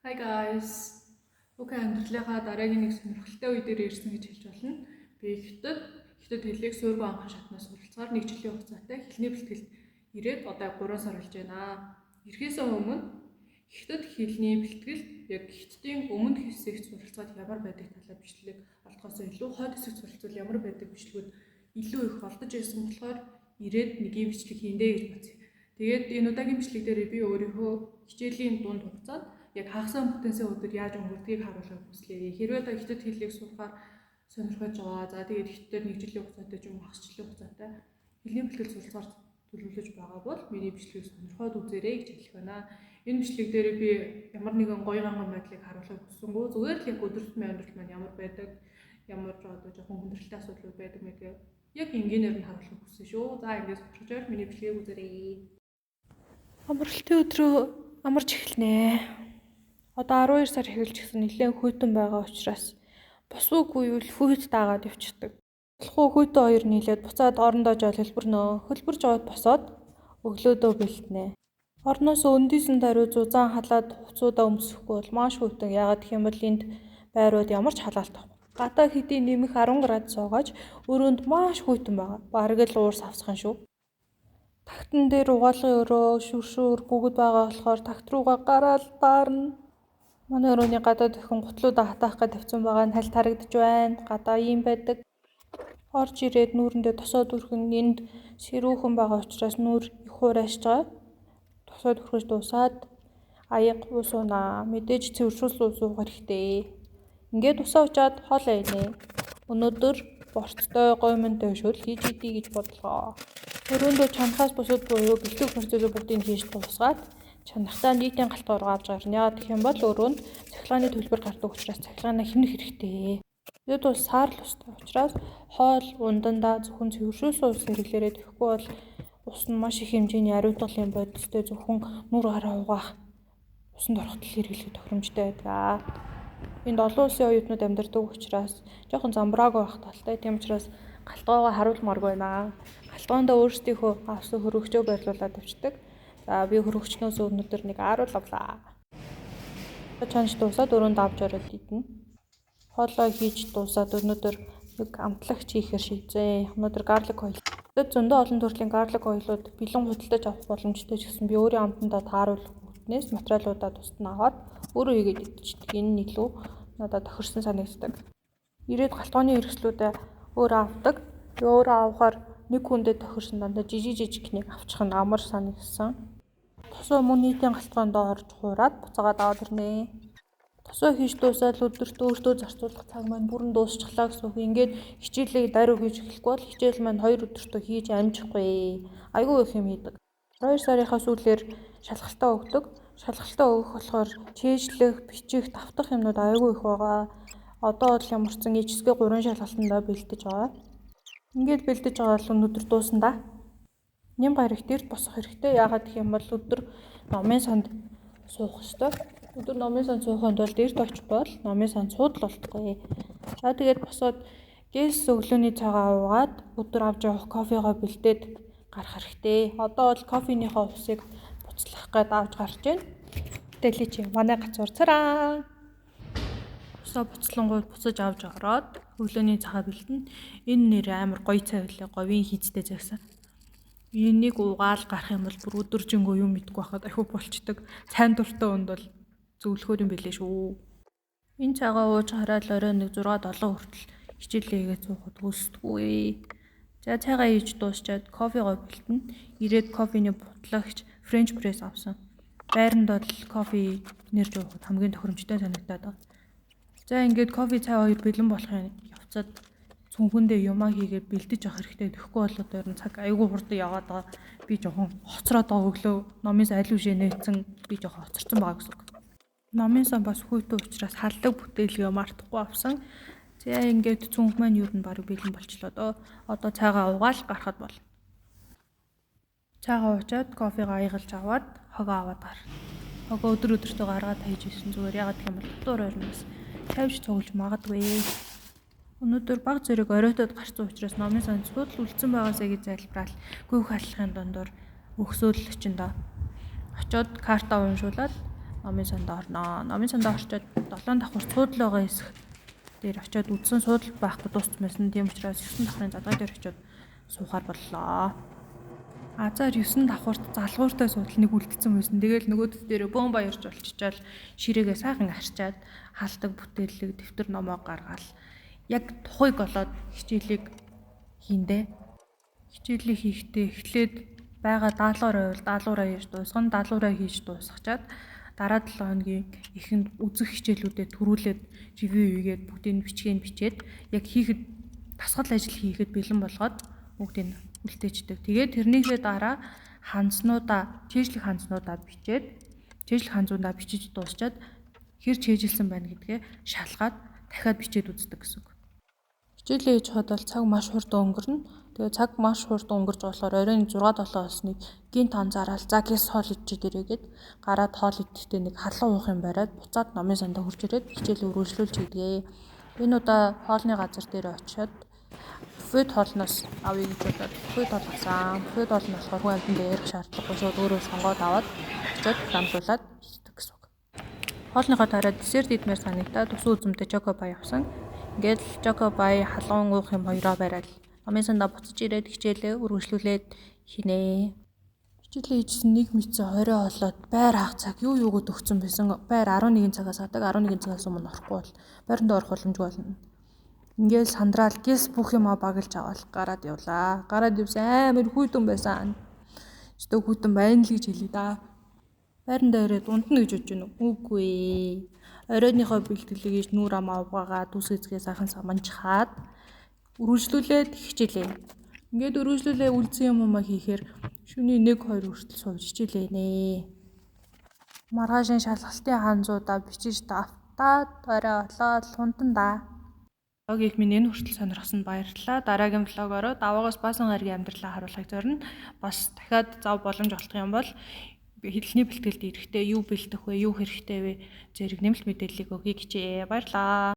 Hi guys. Okay, амьдралынхаа дараагийн нэг сонирхолтой үе дээр ирсэн гэж хэлж болно. Би Хятад хэлийг суургүй анхан шатнаас суралцгаар нэг жилийн хугацаатай хэлний бэлтгэлд ирээд одоо 3 сар болж байна. Ирэхээс өмнө Хятад хэлний бэлтгэлд яг Хятадын өмнөд хэсэгт суралцгаад ямар байдаг талаар бичлэг олдохоос илүү хойд хэсэгт суралцвал ямар байдаг бичлэгүүд илүү их олдож ирсэн болохоор ирээд нэг юм бичлэг хийндэ гэж бодсон. Тэгээд энэ удаагийн бичлэг дээр би өөрийнхөө хичээлийн дунд хугацаанд яг хагас бүтэнсэн өдөр яаж өнгөрдгийг харуулахыг хүслээ. Хэрвээ та хятад хэлийг сурахаар сонирхож байгаа. За, тэгээд хятадаар нэг жилийн хугацаатай ч юм уу, хагас жилийн хугацаатай хэлний бэлтгэл суралцахаар төлөвлөж байгаа бол миний бичлэгийг сонирхоод үзээрэй гэж хэлэх байна. Энэ бичлэг дээр би ямар нэгэн гоё ганган байдлыг харуулахыг хүссэнгүй. Зүгээр л яг өдөр тутмын амьдрал маань ямар байдаг, ямар одоо жоохон хүндрэлтэй асуудлууд байдаг мэдээ яг энгийнээр нь харуулахыг хүссэн шүү. За, ингээд сонирхож байвал миний бичлэгийг үзээрэй. Амралтын өдрөө амарч эхэлнэ. Одоо 12 сар эхэлж гисэн, нэлээд хүйтэн байгаа учраас босуугүй юу л хүйт даагаад явчихдаг. Болохгүй, хүйтэн хоёр нийлээд буцаад орондоо жол хэлбэрнө. Хөлбөрж яваад босоод өглөөдөө бэлтнэ. Орноос өндийсэн даруй зузаан халаад хувцуудаа өмсөхгүй бол маш хүйтэн. Яагаад гэх юм бол энд байрууд ямар ч халаалт авахгүй. Гадаа хэдий нэмэх 10 градус суугаач өрөөнд маш хүйтэн байгаа. Бараг л уур савсхан шүү. Тагтан дээр угаалгын өрөө, шүршүүр бүгд байгаа болохоор тагт руугаа гараал даарна. Манай өрөөний гадаа дөхөн гутлуудаа хатаах гэж тавьсан байгаа нь хальт харагдаж байна. Гадаа ийм байдаг. Орж ирээд нүүрэндээ тосоо дүрхэн, энд сэрүүхэн байгаа учраас нүүр их хуурайшж байгаа. Тосоо түрхэж дуусаад аяга ус уунаа. Мэдээж цэвэршүүлсэн ус уух хэрэгтэй. Ингээд усаа уучаад хоол ийнэ. Өнөөдөр борцтой гоймонтой шөл хийж идье гэж бодлоо. Өрөөндөө чанахаас бусад буюу бэлтгэх процессыг бүгдийг хийж дуусгаад чанахтаа нийтийн галтгой руу авч гарна. Яагаад гэх юм бол өрөөнд цахилгааны төлбөр гардаг учраас цахилгаанаа хэмнэх хэрэгтэй. Бид бол саарл устай учраас хоол ундандаа зөвхөн цэвэршүүлсэн ус хэрэглээрэй. Тэгэхгүй бол ус нь маш их хэмжээний ариутгалын бодистой, зөвхөн нүр гараа угаах усанд ороход л хэрэглэх тохиромжтой байдаг. Энд олон улсын оюутнууд амьдардаг учраас жоохон замбраагүй байх талтай. Тийм учраас галтгоогоо харуулмааргүй байна. Галтгоондоо өөрсдийнхөө авсан хөрөгчөө байрлуулад тавьчихдаг. За, би хөрөгчнөөс өнөөдөр нэг 10 авлаа. Чанж дуусаад өрөөнд авч ороод идэнэ. Хоолоо хийж дуусаад өнөөдөр нэг амтлагч хийхээр шийдсэн. Өнөөдөр garlic oil. Тэгэд зөндөө олон төрлийн garlic oil-ууд бэлэн худалдаж авах боломжтой ч гэсэн би өөрийн амтандаа тааруулах үүднээс материалуудаа тусад нь аваад өөрөө хийгээд идчихдэг. Энэ нь илүү надад тохирсон санагддаг. Ирээд галтгооны хэрэгслүүдээ өөрөө авдаг. Тэгээ өөрөө авахаар нэг хүндээ тохирсон дандаа жижиг жижигхнийг авчих нь амар санагдсан. Тосоо мөн нийтийн галтгоондоо орж хуураад буцаагаад аваад ирнэ. Тосоо хийж дуусаад өдөрт өөртөө зарцуулах цаг маань бүрэн дуусчихлаа гэсэн үг. Ингээд хичээлээ даруй хийж эхлэхгүй бол хичээл маань 2 өдөртөө хийж амжихгүй. Айгүй их юм хийдэг. 12 сарынхаа сүүлээр шалгалтаа өгдөг. Шалгалтаа өгөх болохоор чийжлэх, бичих, давтах юмнууд айгүй их байгаа. Одоо бол ямар ч сан HSK 3 шалгалтандаа бэлдэж байгаа. Ингээд бэлдэж байгаа л өнөөдөр дуусна да. Нэм гарагт эрт босох хэрэгтэй. Яагаад гэх юм бол өдөр номын санд суух ёстой. Өдөр номын санд суухын тулд эрт очихгүй бол номын санд суудал болтгүй. За, тэгээд босоод гэлс өглөөний цайгаа уугаад өдөр авч явах кофегоо бэлдээд гарах хэрэгтэй. Одоо бол кофенийхоо усыг буцлах гээд авч гарч байна. Дэлий чи манай гацуур цараа. Усаа буцлангууд буцаж авч ороод өглөөний цайгаа бэлдэнэ. Энэ нэр амар гоё цай байлаа. Говийн хийцтэй загсан. Энийг уугаал гарах юм бол бүр өдөржингөө юм мэдгүй байхад ахиу болчдөг. Сайн дуртай хүнд бол зөвлөхөр юм билээ шүү. Энэ цайгаа ууж хараад орой нэг 6 7 хүртэл хичээлээ хийгээд суухад өлсдөггүй. За, цайгаа хийж дуусчаад кофегоо бэлтэнэ. Ирээд кофений бутлагч French press авсан. Байранд бол кофе нэрж уухад хамгийн тохиромжтой санагдаад байна. За, ингээд кофе, цай хоёр бэлэн болохын явцад цүнхэндээ юмаа хийгээд бэлдэж авах хэрэгтэй. Тэгэхгүй бол одоо ер нь цаг айгүй хурдан яваад байгаа. Би жоохон хоцроод байгаа, өглөө номын сан аль үшээ нээсэн, би жоохон хоцорсон байгаа гэсэн үг. Номын сан бас хүйтэн учраас халлаг бүтээлгээ мартахгүй авсан. За, ингээд цүнх маань юу нь бараг бэлэн болчлоо доо. Одоо цайгаа угаал гарахад бол. Цайгаа уучаад, кофегаа аягалж аваад хогоо аваад гар. Хогоо өдөр өдөртөө гаргаад хайж ирсэн зүгээр. Ягаад гэх юм бол дотор ойрноос тавьж цуглаж магадгүй. Өнөөдөр баг зэрэг оройтод гарсан учраас номын сан суудал үлдсэн байгаасаа гэж залбираал гүйх халахын дундуур өгсөөл очиндоо. Очоод картаа уншуулаад Номын санд орноо. Номын санд орчоод 7 давхар суудал байгаа хэсэг дээр очиод үдсэн суудал байхгүй дууссан байсан. Тийм учраас 9 давхрын задгай дээр очиод суухаар боллоо. Азар 9 давхарт залгууртай суудал нэг үлдсэн байсан. Тэгэл нөгөөд дээр бөөн баярж болчичаал ширээгээ сайхан арчаад хаалдаг бүтээлэг дэвтэр номоо гаргаал яг тухайг олоод хичээлийг хийндэ. Хичээлээ хийхдээ эхлээд байгаа даалгавар байвал даалгавраа хийж дуусгана. Даалгавраа хийж дуусгачаад дараа 7 хоногийн эхэнд үзэх хичээлүүдэд түрүүлээд ревю хийгээд бүгдийг бичгийг бичээд яг хийхэд дасгал ажил хийхэд бэлэн болгоод бүгдийг үлдээчдэг. Тэгээд тэрнийхээ дараа ханснуудаа, чэйжлэх ханснуудаа бичээд, чэйжлэх ханзуудаа бичиж дуусчаад хэр чэйжилсэн байна гэдгээ шалгаад дахиад бичээд үздэг гэсэн үг. Хичээлээ хийж хаад бол цаг маш хурд өнгөрнө. Тэгээ цаг маш хурд өнгөрч болохоор оройн 6 7 болсныг гинт анзаараад за гэс хоол идчихэд ирээгээд гараад хоол идэхдээ нэг халуун уух юм бариад буцаад номын сандаа хурж ирээд хичээлээ үргэлжлүүлж хийдгээ. Энэ удаа хоолны газар дээр очиод буфет хоолноос авъя гэж бодоод буфет хоол авсан. Буфет хоол нь болохоор хүн амьтанд ярих шаардлагагүй шууд өөрөө сонгоод аваад очиод дамжуулаад иддэг гэсэн үг. Хоолныхоо дараа десерт идмээр санагдаад усан үзэмтэй чокопай авсан. Ингээд л чокопай халуун уух юм хоёроо бариад номын сандаа буцаж ирээд хичээлээ үргэлжлүүлээд хийнэ. Хичээлээ хийжсэн нэг мэдсэн 20 олоод байр хаах цаг юу юугууд өгсөн байсан. Байр 11 цагаас адаг 11 цагаас өмнө орохгүй бол байранд орох боломжгүй болно. Ингээл сандраал гис бүх юмаа баглж аваад гараад явлаа. Гараад явсан амар хүйтэн байсан. Өстө хүйтэн байна л гэж хэлье да. Байрандаа ирээд унтна гэж бодож байна уу? Үгүй ээ. Оройныхоо бэлтгэлийг хийж нүүр амаа угаагаад үс эзгээ сайхан саманчхаад үргэлжлүүлээд хичээлээ. Ингээд үргэлжлүүлээ үлдсэн юм умаа хийхээр шөнийн 1 2 хүртэл сууж хичээлээ нэ. Маргаашийн шалгалтын ханзуудаа бичиж давтаад орой олоод хунтан да. Влогийг минь энэ хүртэл сонирхсонд баярлалаа. Дараагийн влогоороо Даваагаас Баасан гарагийн амьдралаа харуулахыг зорино. Бас дахиад зав боломж олдох юм бол хэлний бэлтгэлд ирэхдээ юу бэлдэх вэ, юу хэрэгтэй вэ зэрэг нэмэлт мэдээллийг өгье гэжээ. Баярлалаа.